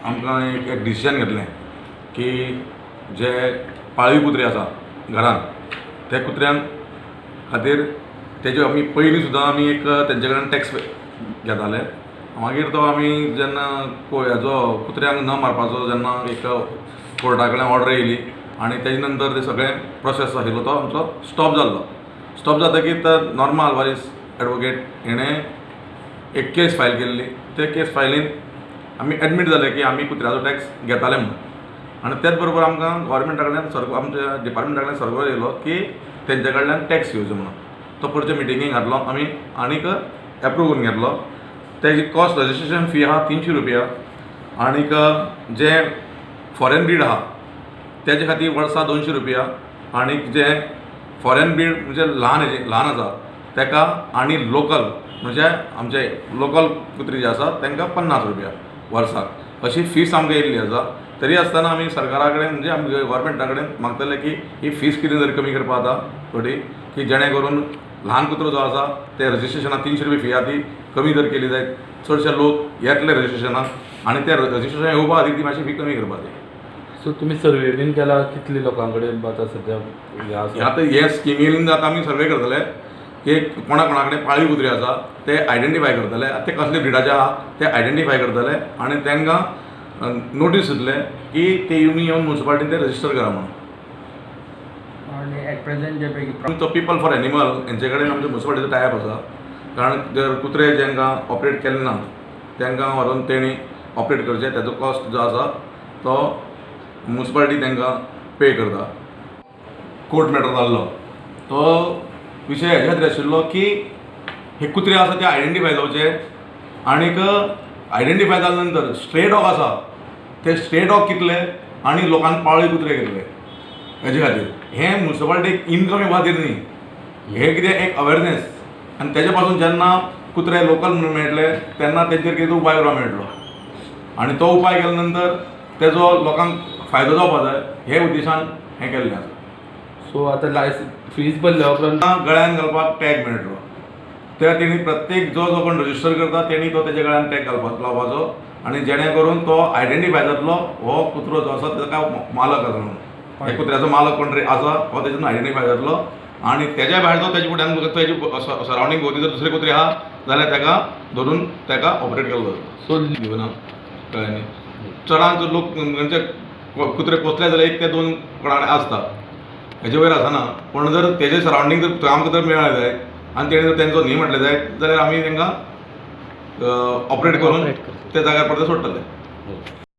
आमकां एक एक डिसिजन घेतलें की जे पाळीव कुत्रे आसा घरान ते कुत्र्यांक खातीर तेजे आमी पयलीं सुद्दां आमी एक तेंचे कडेन टॅक्स घेताले. मागीर तो आमी जेन्ना हेजो कुत्र्यांक न मारपाचो जेन्ना एक कोर्टा कडल्यान ऑर्डर येयली आनी तेजे नंतर ते सगळें प्रोसेस आशिल्लो तो आमचो स्टॉप जाल्लो. स्टॉप जातकीर तर नॉर्मा आल्वारीस एडवोकेट हेणें एक केस फायल केल्ली. ते केस फायलीन आमी एडमीट जाले की आमी कुत्र्याचो टॅक्स घेताले म्हणून. आनी तेच बरोबर आमकां गोवोरमेंटा कडल्यान आमच्या डिपार्टमेंटा कडल्यान सर्कुलर येयलो की तेंच्या कडल्यान टॅक्स घेवचो म्हणून. तो परते मिटिंगेक घातलो आमी आनीक एप्रूव करून घेतलो. तेजी कॉस्ट रजिस्ट्रेशन फी आहा 300 रुपया आनीक जे फॉरेन ब्रीड आहा तेजे खातीर वर्सा 200 रुपया आनीक जे फॉरेन ब्रीड म्हणजे ल्हान हेजे ल्हान आसा तेका आनी लोकल म्हणजे आमचे लोकल कुत्री जे आसा तांकां 50 रुपया वर्साक अशी फीस आमकां येयल्ली आसा. तरी आसतना आमी सरकारा कडेन म्हणजे आमच्या गोवोरमेंटा कडेन मागतले की ही फीस कितें जर कमी करपा जाता थोडी की जेणे करून ल्हान कुत्रो जो आसा ते रजिस्ट्रेशनाक 300 रुपया फी आहा ती कमी जर केली जायत चडशे लोक येतले रजिस्ट्रेशनाक आनी ते रजिस्ट्रेशन येवपा खातीर ती मातशी फी कमी करपा जाय. सो तुमी सर्वे बीन केला कितले लोकां कडेन आतां सद्या हें आसा? आतां हे स्किमीन आतां आमी सर्वे करतले की कोणा कोणा कडेन पाळीव कुत्रे आसा ते आयडेंटिफाय करतले, ते कसले ब्रिडाचे आहा ते आयडेंटिफाय करतले आनी तांकां नोटीस दितले की ते येवन मुन्सिपालिटीन ते रजिस्टर करा म्हणून. आनी एट प्रेझेंट जे पळय तो पिपल फॉर एनिमल हेंचे कडेन आमच्या मुन्सिपालिटीचो टायप आसा. कारण जर कुत्रे जांकां ऑपरेट केले ना तांकां व्हरून तेणी ऑपरेट करचें, तेजो कॉस्ट जो आसा तो मुन्सिपालिटी तांकां पे करता. कोर्ट मॅटर जाल्लो तो विशय हेज्या खातीर आशिल्लो की हे कुत्रे आसा ते आयडेंटिफाय जावचे आनीक आयडेंटिफाय जाल्या नंतर स्ट्रे डॉग आसा ते स्ट्रे डॉग कितले आनी लोकांक पाळीव कुत्रे कितले हेजे खातीर. हें मुन्सिपालिटीक इनकम येवपा खातीर न्ही, हें कितें एक अवेरनेस आनी तेजे पासून जेन्ना कुत्रे लोकल म्हणून मेळटले तेन्ना तेंचेर कितें उपाय करपाक मेळटलो आनी तो उपाय केल्या नंतर तेजो लोकांक फायदो जावपा जाय हे उद्देशान हें केल्लें आसा. सो आतां लायसन्स फीस भरल्या उपरांत गळ्यान घालपाक टॅग मेळटलो त्या तेणी प्रत्येक जो जो कोण रजिस्टर करता तेणी तो तेज्या गळ्यान टॅग घालपाक लावपाचो आनी जेणे करून तो आयडेंटिफाय जातलो हो कुत्रो जो आसा ताका मालक आसा म्हणून, ह्या कुत्र्याचो मालक कोण तरी आसा हो तेजेन आयडेंटिफाय जातलो आनी तेज्या भायर जो तेजे फुड्यान तेजे सरावंडींग भोंवती जर दुसरे कुत्रे आहा जाल्यार ताका धरून ताका ऑपरेट केल्लो जातलो. सो घेवना कळ्ळें न्ही. चडांत चड लोक म्हणजे कुत्रे पोसले जाल्यार 1 ते 2 कोणा कडेन आसता, हेजे वयर आसना. पूण जर तेजे सरावंडींग जर आमकां जर मेळ्ळें जायत आनी तेणे जर तेंचो न्ही म्हटलें जायत जाल्यार आमी तांकां ऑपरेट करून त्या जाग्यार परते सोडटले.